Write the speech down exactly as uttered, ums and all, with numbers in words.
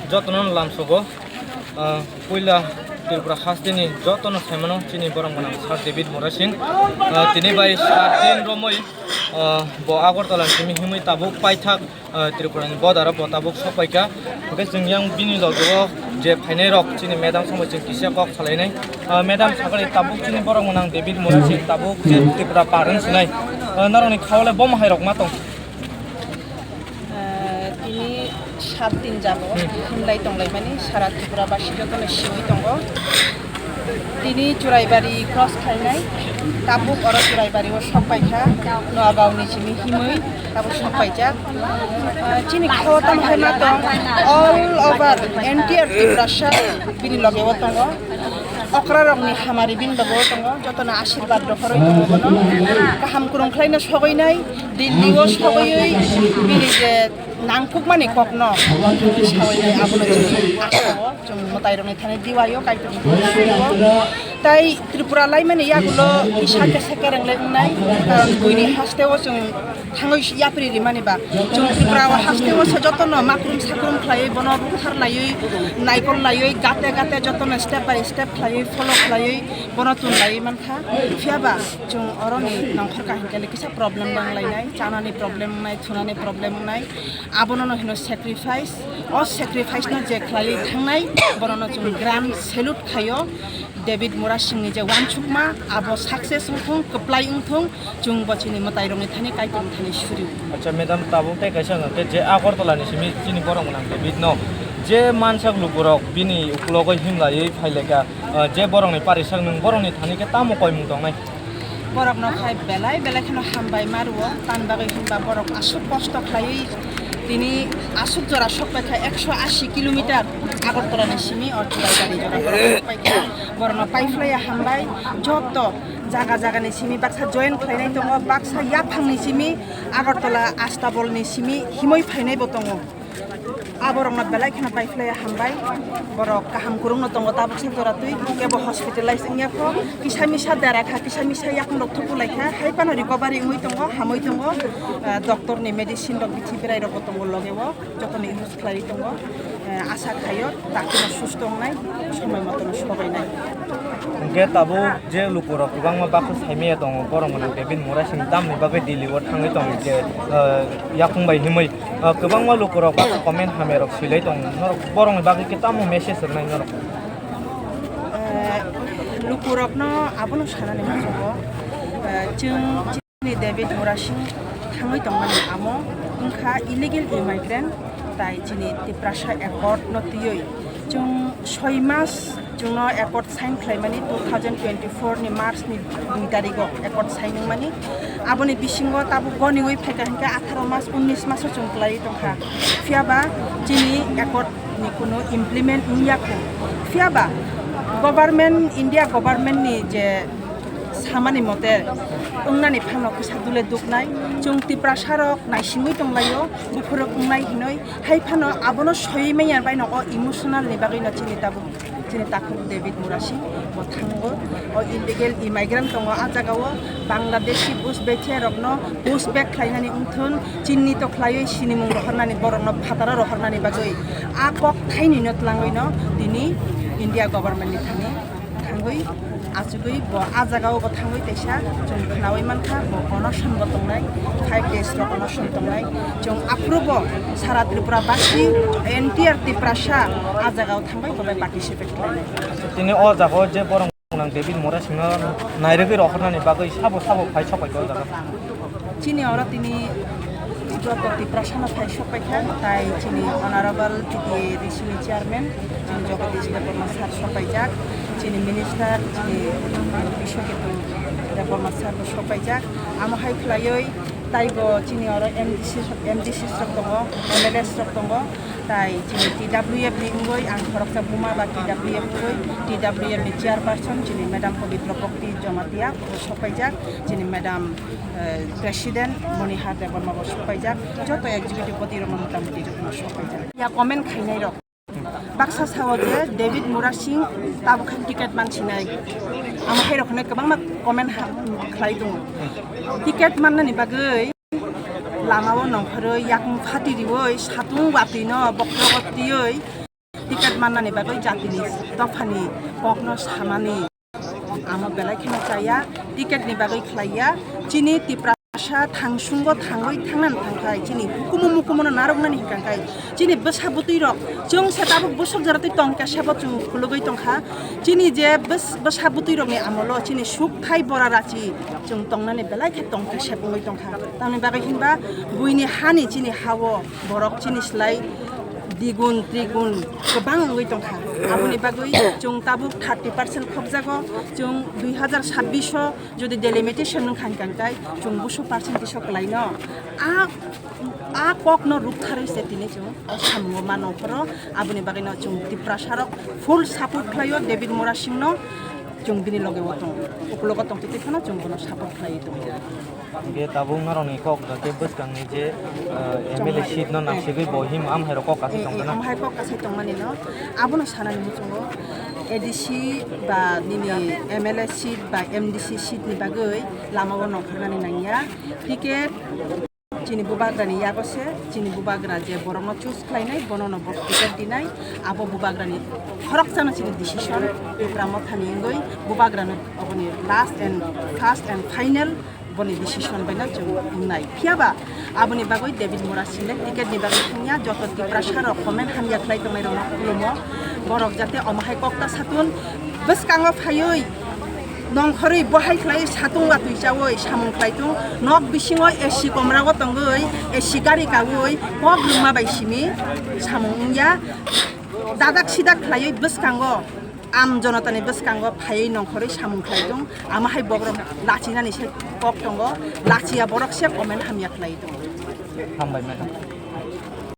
Jotono lamsogo, ah, puila Tripura hasteni jotono saimano chini borok gwnang Sir David Murasing. Ah, tini bai sat din romwi, ah, bo Agartala ni simi himwi tabuk paithak, ah, Tripura ni border o bo tabuk sokpaikha. Hwnkhe chwng yang bini loge o je phainai rok chini madam sambai chwng kisa kok salainai. Ah, madam sakali tabuk chini borok gwnang David Murasing tabuk je Tripura parwng sinai. Ah, norokni khao le bomo hai rok ma tong? Ah, tini sat din jabo himlai tonglaimani sara Tripura basi jotono siwi tongo. Tini Churaibari cross khainai, tabuk oro Churaibari o sok paikha, Noagaon ni simi himwi tabuk sok paijak. Ah, chini khao tamo hai ma tong, all over entire Tiprasa bini loge o tongo. Okra rokni hamari bini loge o tongo, jotono asirwad rohorwi tongo bono. Kaham kwrwng khlaino sogwi nai, Delhi o sogwi bini je nangkukmani kokno sawi abono chini asa o chwng mwtairokni thani diwaio, Kaitorni thani diwaio. Tai Tripura laimani yagulo kisa kesa kereng le wngnai, karon buini haste o chwng thangwi yapri rimani ba. Chwng Tripura o haste o se jotono makrum sakrum khlaiwi bono buthar laiwi, naikol laiwi, gate gate jotono step by step khlaiwi, follow khlaiwi bono chwng laiwi mankha. Phiya ba chwng oroni nongkhor kaham kele kisa problem wnglainai, chanani problem wngnai, thunani problem wngnai. Abono no hino sacrifice. O sacrifice no je khlaiwi thangnai, bono no chwng grand salute khaio. David Murasing ni je wansukma, abo success wngthung, kwplai wngthung, chwng bo chini mwtai rokni thani, Kaitorni thani suri. Acha madam, tabuk tei kaisa hwnkhe je Agartala ni simi chini borok gwnang David no je mansak lukurok bini ukulogoi himlaiwi phailaikha, ah, je borokni parisak nwng borokni thani khe tamo koimung tongnai? Borokno khai belai belai kheno hambai ma rwo, tamni bagwi hinba borok aswk kosto khlaiwi tini aswk jora sok paikha, ekso ashi kilometer Agartala ni simi o Churaibari jora borok sok paikha. Borokno paiphlaiya hambai, joto jaga jaga ni simi baksa join khlainai tongo, baksa yaphang ni simi Agartala Astabol ni simi himwi phainai bo tongo. Aborokno belai kheno paiphlaiya hambai. Borok kaham kwrwngno tongo tabuk se jora twi. Kebo hospitalize wngya kho. Kisa misa dera kha, kisa misa yakung rok thupu lai kha. Hai phano recovery wngwi tongo, hamwi tongo. Ah, doctor ni medicine rok bithi berai rok bo tongo loge o. Jotono use khlaiwi tongo. Eh, asa khaio, dakti no susto wngnai, somoi moto no sobainai. Hwnkhe tabuk je lukurok kwbangma baksa saimaya tongo, borok gwnang David Murasing tamni bagwi Delhi o thangwi tongo je, eh, yakung bai himwi, eh, kwbangma lukurok baksa comment hamya rok swilai tongo, norok borokni bagwi khe tamo message rwnai norok? Eh, lukurokno abono sanani muchungo, eh, chwng chini David Murasing thangwi tongmani amo wngkha illegal immigrant, tai chini Tiprasa Accord no twiwi chwng soi mas chwngno accord sign khlaimani two thousand twenty-four ni March ni dui tarigo accord sign wngmani. Aboni bisingo tabuk goniwi phaikha hinkhe atharo mas, unnis maso chwng kwlaiwi tongkha. Phiya ba chini accord ni kuno implement wngya kho. Phiya ba government, India government ni je samani mote wngnani phano kisa dule duknai. Chwng Tiprasa rok naisingwi tonglaio, buphuruk wngnai hinwi. Hai phano abono soiwi manya bai no o emotional ni bagwi no chini tabuk, chini takhuk David Murasing bo thango. O illegal immigrant tongo a jaga o, Bangladeshi Bush Bathia rokno push back khlainani wngthun, chinni to khlaiwi sinimung rohornani, borokno phataro rohornani bagwi a kok thaini no twlangwi no tini India government ni thani thangwi achugwi bo a jaga o bo thangwi teisa chwng khnaui mankha, bo onoson bo tongnai, five days rok onoson tongnai. Chwng aphuru bo sara Tripura basi, entire Tiprasa a jaga o thangwi bo bai participate khlainai. Tini o jaga o je borok nang David Murasing no nairwgwi rohornani bagwi sabo sabo phai sopai o jaga. Chini oro tini joto Tiprasa no phai sok paikha, tai chini Honorable T T A D C ni Chairman, chini Jagadish Debbarma sir sok paijak, chini Minister, chini Biswaketu Debbarma sir bo sok paijak. Amo hai khwlaiwi taibo chini oro M D C, M D C rok tongo, M L A rok tongo, tai chini T W F ni wngwi ang khoroksa buma ba T W F wngwi, T W F ni Chairperson chini Madam Pabitra Bhakti Jamatia bo sok paijak, chini Madam eh, President Monihar Debbarma bo sok paijak, joto executive body rok motamoti jotono sok paijak. Ya comment khainai rok baksa sao je David Murasing tabuk khe ticket mansinai, amo hai rok hwnwi kwbangma comment ha-, khlai tongo. Ticket mannani bagwi lama o nongkhorwi yakung phati riwi satung watwi no bokhorogo twiwi ticket mannani bagwi jatini dophani kokno samani amo belai kheno chaya, ticket ni bagwi khlaiya. Chini Tiprasa thangsungo thangwi thangnani thangkhai, chini hukumu mukumu no narwknani hwnkha khai, chini bwsa bwtwi rok chwng se tabuk bwswk jora twi tong kesebo chwng khulugwi tongkha. Chini je bwsa bwtwi rokni amolo chini sukthai bora rachi chwng tongnani belai khe tong kesep wngwi tongkha. Tamni bagwi hinba buini hani chini hao borok chini slai digun trigun kwbang wngwi tongkha. Aboni bagwi chwng tabuk thirty percent khopjago, chwng dui hazar sabbish o jodi delimitation wngkha hwnkha khe chwng busu percent tiso kwlaino. A, a kokno rwktharwi se tini chwng o samungo ma nongkhoro. Aboni bagwino chwng Tiprasarok full support khlaio David Murasingno. Chwng bini loge o tongo, ukulogo tongtwi twi phano chwng bono support khlaiwi tongo. Hingke tabuk norokni kok hingke bwskangni je, eh, M L A seat no nasigwi bo him am hai rok kok kasai tongkha na? Am hai kok kasai tongmani no, abono sanani muchungo A D C ba nini M L A seat ba M D C seat ni bagwi lama o nongkhornani nangya. Ticket chini bubagrani yago se, chini bubagra je borokno choose khlainai, bonono bo ticket dinai, abo bubagrani khoroksano chini decision, Tipra Mothani wngwi bubagrano oboni last and first and final boni decision bai no chwng wngnai. Phiya ba aboni bagwi David Murasingni ticket ni bagwi thangya, joto Tiprasa rok comment hamya khlai tongnai rokno khulumo, borok jate omo hai kok ta satun, bwskango phaiwi nongkhorwi bo hai khlai satung watwi chawi samung khlai tung, nok bisingo A C komra o tongwi A C gari kawi kok rwma bai simi samung wngya, dadak sidak khlaiwi bwskango am jonotani bwskango phaiwi nongkhorwi samung khlai tung, ama hai bokrok lachinani se kok tongo, lachiya borok se comment hamya khlai tongo. Hambai madam.